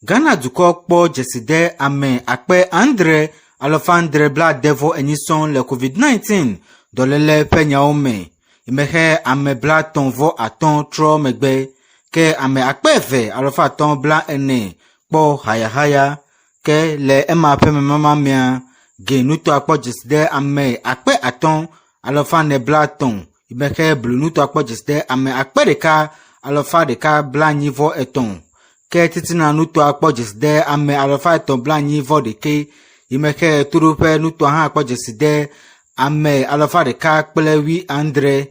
Ghana dukɔ kpɔ dzeside ame akpe adre alafa adre blaade-vɔ-enyi sɔŋ le COVID-19 dɔléle ƒe nyawo me yi me xe ame 35 trɔ megbe ke ame akpe eve alafa atɔ̃ blaene kpɔ hayahaya ke le ema ƒe memama mea, Gɛ nutoa kpɔ dzeside ame 5430 yi me xe Blu nutoa kpɔ dzeside ame 1143 ke titina nutoa kpɔ dzeside ame 341 yi me xe Ɣetoɖoƒe nutoa hã kpɔ dzeside ame 170.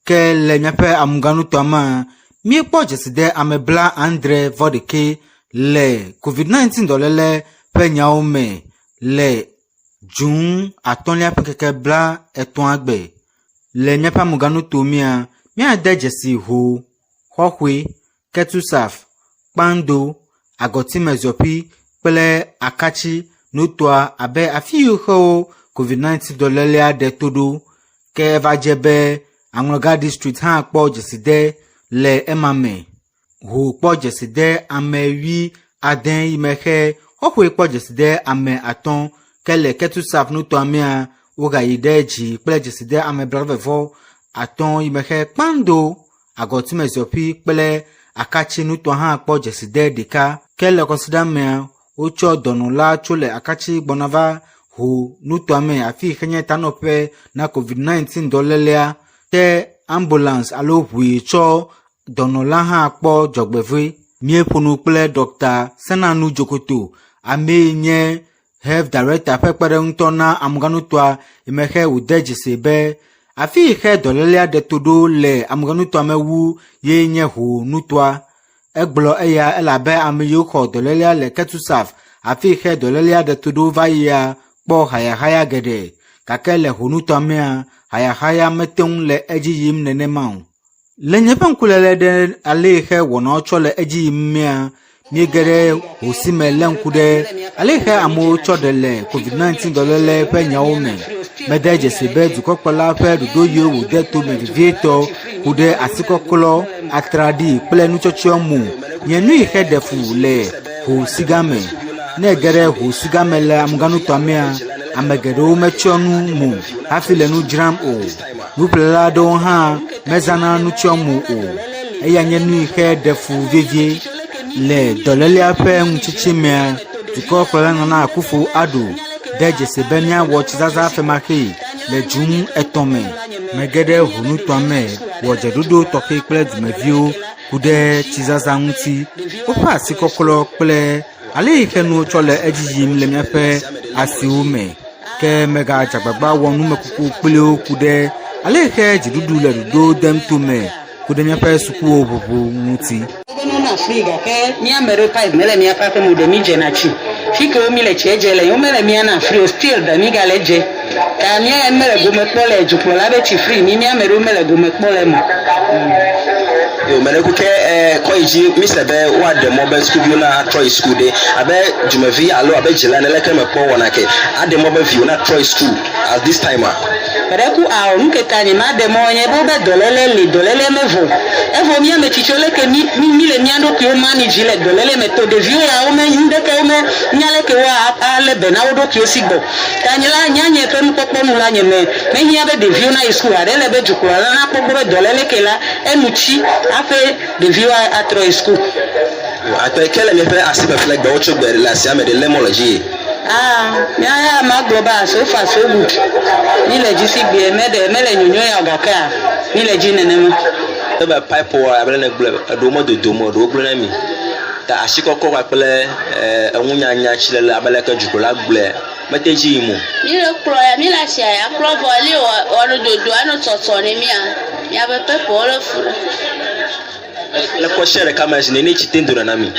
Ke le míaƒe amuganutoa mea, míekpɔ dzeside ame 71 le COVID-19 dɔléle ƒe nyawo me le June atɔ̃lia ƒe ŋkeke bla etɔ̃a gbe. Le míaƒe amuganuto mea, míade dzesi Ho, Xɔxoe, Ketusaf, Kpando, Agɔtimeziɔƒi kple Akatsi nutoa abe afi yiwo xewo COVID-19 dɔlélea ɖe to ɖo. Ke eva dze be Aŋlɔga district hã kpɔ dzeside le ema me. Ho kpɔ dzeside ame wuiade yi me xe Xɔxoe kpɔ dzeside ame atɔ̃ ke le Ketusaf nutoa mea, wogayi ɖe dzi kple dzeside ame 95 yi me xe Kpando, Agɔtimeziɔƒi kple Akatsi nutoa hã kpɔ dzeside ɖeka. Ke le kɔsiɖa mea, wotsɔ dɔnɔ la tso le Akatsi gbɔna va Ho nutoa me afi yi xe nye tanɔƒe na COVID-19 dɔlélea ke ambulance alo ʋu yi tsɔ dɔnɔ la hã kpɔ dzɔgbevɔe. Míeƒo nu kple Ɖɔkta Senanu Dzokoto, amee nye Health Director ƒe kpeɖeŋutɔ na ameganutoa yi me xe wòde dzesi be afi yi xe dɔlélea ɖe to ɖo le ameganutoa me wu ye nye Ho nutoa. Egblɔ eya elabe ame yiwo xɔ dɔlélea le Ketusaf afi yi xe dɔlélea ɖe to ɖo va yia kpɔ hayahaya geɖe gake le Ho nutoa mea, hayahaya mete ŋu le edzi yim nenema o. Le nye ƒe ŋkuléle ɖe ale yi xe wɔnawo tsɔ le edzi yim mea, míege ɖe hosi me lé ŋku ɖe ale yi xe amewo tsɔ ɖe le COVID-19 dɔléle ƒe nyawo me. Mede dzesi be dukɔkplɔla ƒe ɖoɖo yiwo wòde tome vevietɔ ku ɖe asikɔklɔ, atraɖii kple nutsɔtsyɔ mo nye nu yi xe ɖe fu le hosigã me. Ne ège ɖe hosigã me le amegãnutoa mea, ame geɖewo metsyɔ nu mo hafi le nu dzram o. Nuƒlela aɖewo hã mezãna nutsyɔmo o. Eya nye nu yi xe ɖe fu vevie. Le dɔlélea ƒe ŋutsitsi mea, dukɔkplɔla Nana Akufo Addo de dzesi be míawɔ tsizazã femaxee le June etɔ̃ me. Mege ɖe ʋunutoa me wɔ dzeɖoɖo tɔxɛ kple dumeviwo ku ɖe tsizazã ŋuti, woƒe asikɔklɔ kple ale yi xe nuwo tsɔ le edzi yim le míaƒe asiwo me. Ke megadze agbagba wɔ numekuku kpli wo ku ɖe ale yi xe dziɖuɖu le ɖoɖo dem tome ku ɖe míaƒe sukuwo ʋuʋu ŋuti. Wobe nona free gake mía ame ɖewo pipe mele míaƒe aƒeme o ɖe mí dzena tsi. Fikewo mí le tsie dze le wo mele mía na free o still ɖe mí gale dze. Ta mía ya mele gome kpɔ le dukplɔla be tsi free mí mía ame ɖewo mele gome kpɔ le eme o. Yo mele ku ke eh, kɔ yi dzi mi se be woaɖe mɔ be sukuviwo na trɔ yi suku ɖe abe dumevi alo abe dzila ene leke mekpɔ wɔna ke aɖe mɔ be viwò na trɔ yi suku at this time a? Mele ku ao nuketa nye ma ɖe mɔ nye be wobe dɔlele li dɔlele me vɔ evɔ mía ame tsitsiwo leke mi mi mi le mía ɖokuiwo manage le dɔlele me to ɖeviwo ya wo me nuɖeke wo me nya leke wo a ale be na wo ɖokuiwo si gbɔ Ta nye la, nye nye ƒe nukpɔkpɔ nu la, nye me mehiã be ɖeviwo nayi suku haɖe, ele be dukplɔla la nakpɔ gbɔ be dɔléle ke la, enu tsi hafi ɖeviwo atrɔ yi suku. Akpe ke le miaƒe asiƒeƒle gbewo tso gbe le asia me ɖe le mɔ le dzi yi? Aa, mía ya magblɔ be so far so good. Mi le dzi sigbe meɖe mele nyonyo ya o gakea mi le dzi nenema. Ebe pipe wa abe ne gblɔe eɖewo me dodom o, eɖewo gblẽ na mi. Ta asikɔkɔ kpakple eŋunyanya tsilele abe leke dukplɔla gblɔe mete dzi yim o. Mi le kplɔ ya, mi le asia ya klɔ vɔ li wɔ wɔ nu dodo anɔ tsɔtsɔ ne mia. Miabe pepewo le fu ɖe. Le kɔsia ɖeka me zi nene tsi te dona na mi.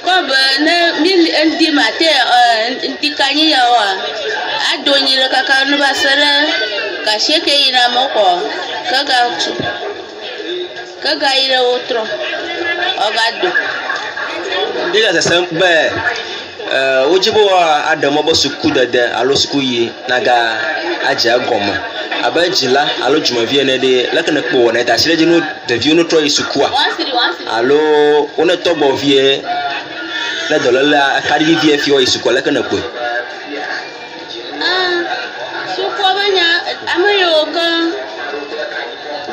Kɔ be ne mi li ŋdi ma te ŋdi kanyi ya wa ado nyi ɖe kaka ne va se ɖe gasieke yina me kɔ ke ga tu. Ke ga yi ɖe wotrɔ woava do. Míele sesem be wodzi be woaɖe mɔ be sukudede alo sukuyiyi naga adze egɔme. Abe dzila alo dzumevi ene ɖe, leke nèkpɔ wɔna da asi ɖe edzi ne ɖeviwo netrɔ yi sukua alo wonetɔ gbɔ vie ne dɔlélea ekaɖi vivie hafi woayi sukua, leke nèkpɔe? Ah, sukua be nya, ame yiwo ke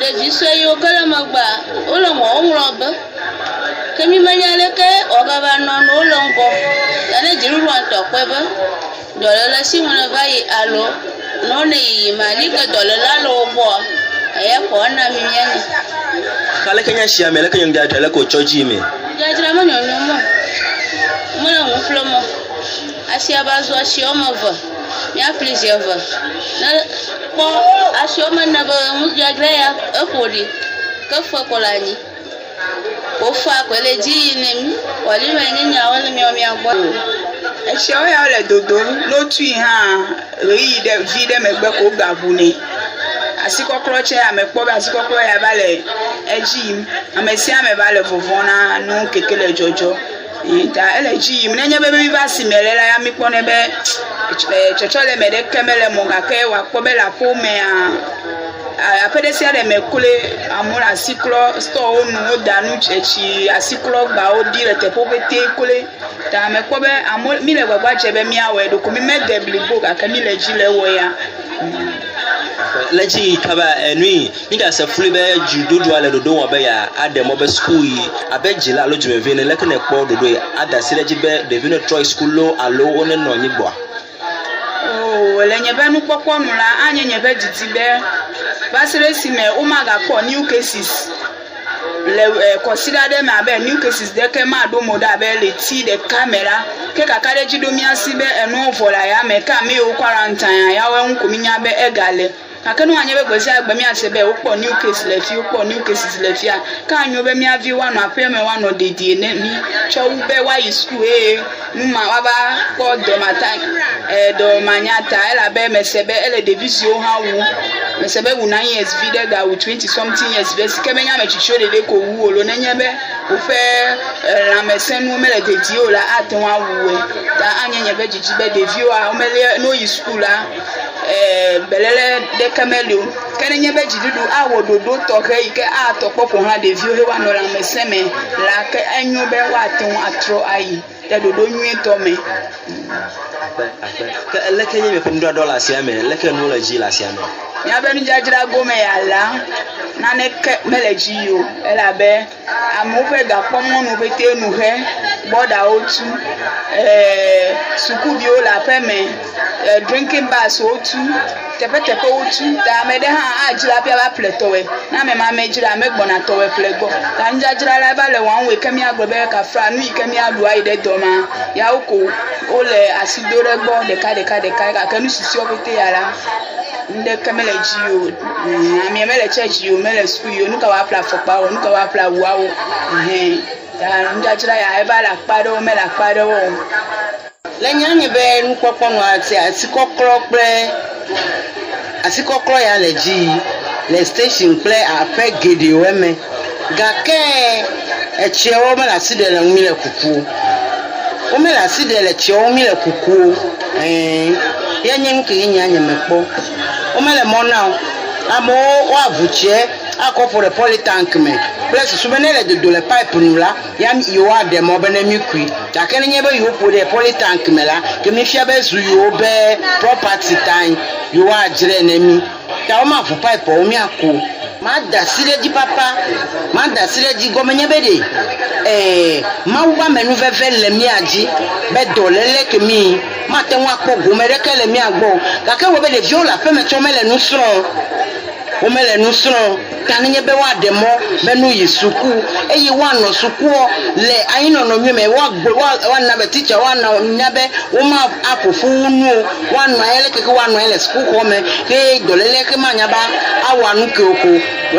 ɖevi sue yiwo ke le megbea, wole ŋɔ woŋlɔ be. Ke mi menya leke woagava nɔ ne wole ŋgɔ. Ta ne dziɖuɖua ŋutɔ kpɔe be dɔléle si ŋu ne va yi alo ne wone yiyim ali ke dɔlélea le wo gbɔa, eya ko ana mi míanya. Ke aleke nye asia me, leke nye nudzadzra, leke wòtsɔ dzi yi mee? Nudzadzra menyonyom o. Mele nu ƒlem o. Asia va zu asi woame eve, míaƒli zi eve. Ne kpɔ asi woame ene be nudzadzra ya eƒo ɖi, ke fe ko le anyi. Wofea koe le edzi yim ne mí. Vɔa li me nye nyawo le míawo mía gbɔ. Etsiawo ya wole dodom. Ne wotui hã ɣeyiɣi ɖe vi ɖe megbe ko wogaʋunɛ. Asikɔklɔ tsɛ ame kpɔ be asikɔklɔ ya va le edzi yim. Ame sia ame va le vɔvɔ̃ na nu keke le dzɔdzɔ. Ta ele edzi yim. Nenye be míva asime le la ya míkpɔnɛ be tsɔtsɔ le eme ɖeke mele eme o gake wòakpɔ be le aƒewo mea aƒe ɖe sia ɖe me kloe amewo le asi klɔ stɔwo nu woda nu etsi asiklɔgbawo ɖi le teƒewo ƒete kloe. Ta mekpɔ be amewo míle gbagba dzem be míawɔe ɖoko mi mede blibo o gake míle edzi le ewɔ ya. Le edzi yi kaba enui mígase flui be dziɖuɖua le ɖoɖo wɔm be yeaɖe mɔ be suku yi abe dzila alo dumevi ene leke nèkpɔ ɖoɖo yi ada asi ɖe edzi be ɖevi netrɔ yi suku loo alo wonenɔ anyi gbɔa? Oo, le nye ƒe nukpɔkpɔ nu la, anye nye ƒe didi be va se ɖe esime womagakpɔ new cases le kɔsiɖa aɖe me abe new cases ɖeke maɖo mo ɖa abe ɣleti ɖeka me la, ke kakaɖedzi ɖo mía si be enuwo vɔ le ayame ke ame yiwo quarantine yawoe ŋu ko mínya be egale. Gake ne wòanye be gbe sia gbe míase be wokpɔ new case le fi, wokpɔ new cases le fia, ke anyo be mía viwo woanɔ aƒea me woanɔ dedie ne mí tsɔ wu be woayi suku eye nu ma woava kpɔ dɔmata dɔmanyata elabe mese be ele ɖevi siwo hã wu. Mese be wu nine years vi ɖe gawu twenty something years vi si ke menye ame tsitsiwo ɖeɖe ko wu o loo nenye be woƒe lãmesẽnuwo mele dedie o la ate ŋu awu woe. Ta anye nye ƒe dzidzi be ɖeviwoa womeli ne woyi suku la beléle ɖeke meli o. Ke nenye be dziɖuɖu awɔ ɖoɖo tɔxɛ yi ke atɔ kpɔ ƒo xlã ɖeviwo he woanɔ lãmesẽ me la ke enyo be woate ŋu atrɔ ayi ɖe ɖoɖo nyuietɔ me. Akpe akpe. Ke leke nye miaƒe nudzadzra le asia me? Leke nuwo le dzi le asia me? Míaƒe nudzadzra gome ya la, naneke mele dzi yi o elabe amewo ƒe gakpɔmɔnu ƒete nu xe, bɔɖawo tu, sukuviwo le aƒeme, drinking bars wotu, teƒeteƒewo tu. Ta ame ɖe hã adzra hafi ava ƒle tɔwɔe. Ne ame ma medzra megbɔna tɔwɔe ƒle gbɔ. Ta nudzadzra la eva le one way ke míagblɔ be kafla nu yi ke míaɖu ayi ɖe dɔ ma yawo ko wole asi do ɖe gbɔ ɖeka ɖeka ɖeka gake nu susɔewo ƒete ya la nuɖeke mele dzi o. Amea mele tsɛtsi o, mele suku yi o, nu ka woaƒle afɔkpawo, nu ka woaƒle awuawo. Ɛhɛn ta nudzadzra ya eva le akpa aɖewo mele akpa aɖewo o. Le nye be nukpɔkpɔ nua asikɔklɔ kple asikɔklɔ ya le dzi yi le station kple aƒe geɖewo me gake etsiawo mele asi ɖe le ŋu mi le kuku o. Womele asi ɖe le tsiawo mi le kuku o. Ɛɛ ye nye nu ke nye nye mekpɔ. Womele mɔ na o. Amewo woaʋu tsie akɔ ƒo ɖe polytank me kple susu be ne le dodo le pipe nu la ya yewoaɖe mɔ be ne mi kui gake nenye be yewo ƒo ɖe polytank me la ke mi fia be zu yewo be property ta yewoadzrae ne mi ta womaʋu pipe wo miako. Mada asi ɖe edzi papa, mada asi ɖe edzi gɔme nye be ɖe Mawu ƒe amenuveve le mía dzi be dɔléle ke mi mate ŋu akpɔ gome ɖeke le mía gbɔ o gake wɔ be ɖeviwo le aƒeme tsɛ womele nu srɔ̃m womele nu srɔ̃m ta nenye be woaɖe mɔ be nu yi suku eye woanɔ sukuɔ le anyinɔnɔ nyui me woagblɔ woana be titsa woana nya be woma aƒo ƒu wu nu o woanɔ anyi leke ke woanɔ anyi le sukuxɔ me ke dɔléle ke manya ba awɔ nu ke o ko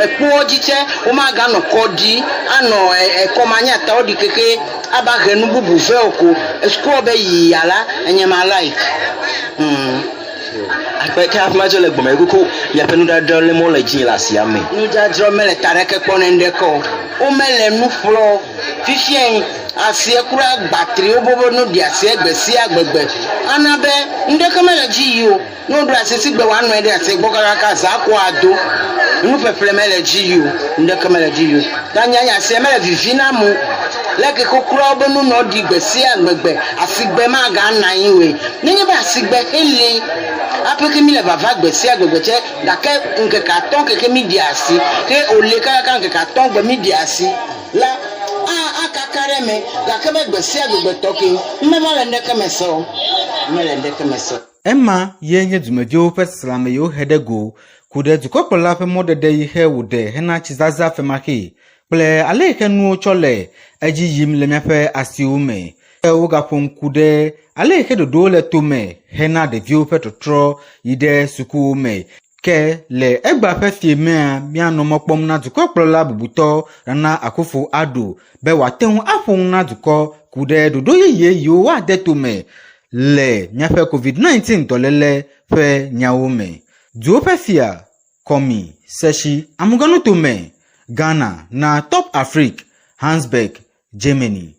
ekpowo dzi tsɛ womaganɔ kɔ ɖi anɔ ekɔmanyatawo ɖi keke ava he nu bubu vɛ o ko sukua be yiyia la enye ma like. Akpe ke hafi madzo le gbɔme kuku miaƒe nudzadzra le mɔ le dzi le asia me. Nudzadzra mele ta ɖeke kpɔ ne ŋɖeke o. Womele nu ƒlɔ o. Fifia yi asia kura gbatri wobe be no ɖi asia gbe sia gbegbe. Ana be ŋɖeke mele dzi yi o. Ne woɖo asi sigbe woanɔe ɖe asi gbɔ kakaka zã ko ado. Nuƒeƒle mele dzi yi o. Ŋɖeke mele dzi yi o. Ta nya nye asia mele vivi nam o. Leke kokloawo be nu nɔ ɖi gbe sia gbegbe asigbe maganɔ anyi oe. Nenye be asigbe heli hafi ke mi le vava gbe sia gbegbe tse gake ŋkeke atɔ̃ keke mi ɖi asi ke wòle kakaka ŋkeke atɔ̃ gbe mi ɖi asi la a akaka ɖe eme gake be gbe sia gbegbe tɔ ke meva le ŋɖeke me se o. Mele ŋɖeke me se o. Ema ye nye dumeviwo ƒe seselãme yi wohe ɖe go ku ɖe dukɔkplɔla ƒe mɔɖeɖe yi xe wòɖe hena tsizazã femaxee kple ale yi xe nuwo tsɔ le edzi yim le míaƒe asiwo me. Ke wogaƒo ŋku ɖe ale yi xe ɖoɖowo le tome hena ɖeviwo ƒe trɔtrɔ yi ɖe sukuwo me. Ke le egbea ƒe fiẽ mea, míanɔ mɔ kpɔm na dukɔkplɔla bubutɔ Nana Akufo Addo be wòate ŋu aƒo nu na dukɔ ku ɖe ɖoɖo yeye yiwo woade tome le míaƒe COVID-19 dɔléle ƒe nyawo me. Duwo ƒe fia Kɔmi Seshi Amuganutome, Ghana na Top Afrik, Hansberg, Germany.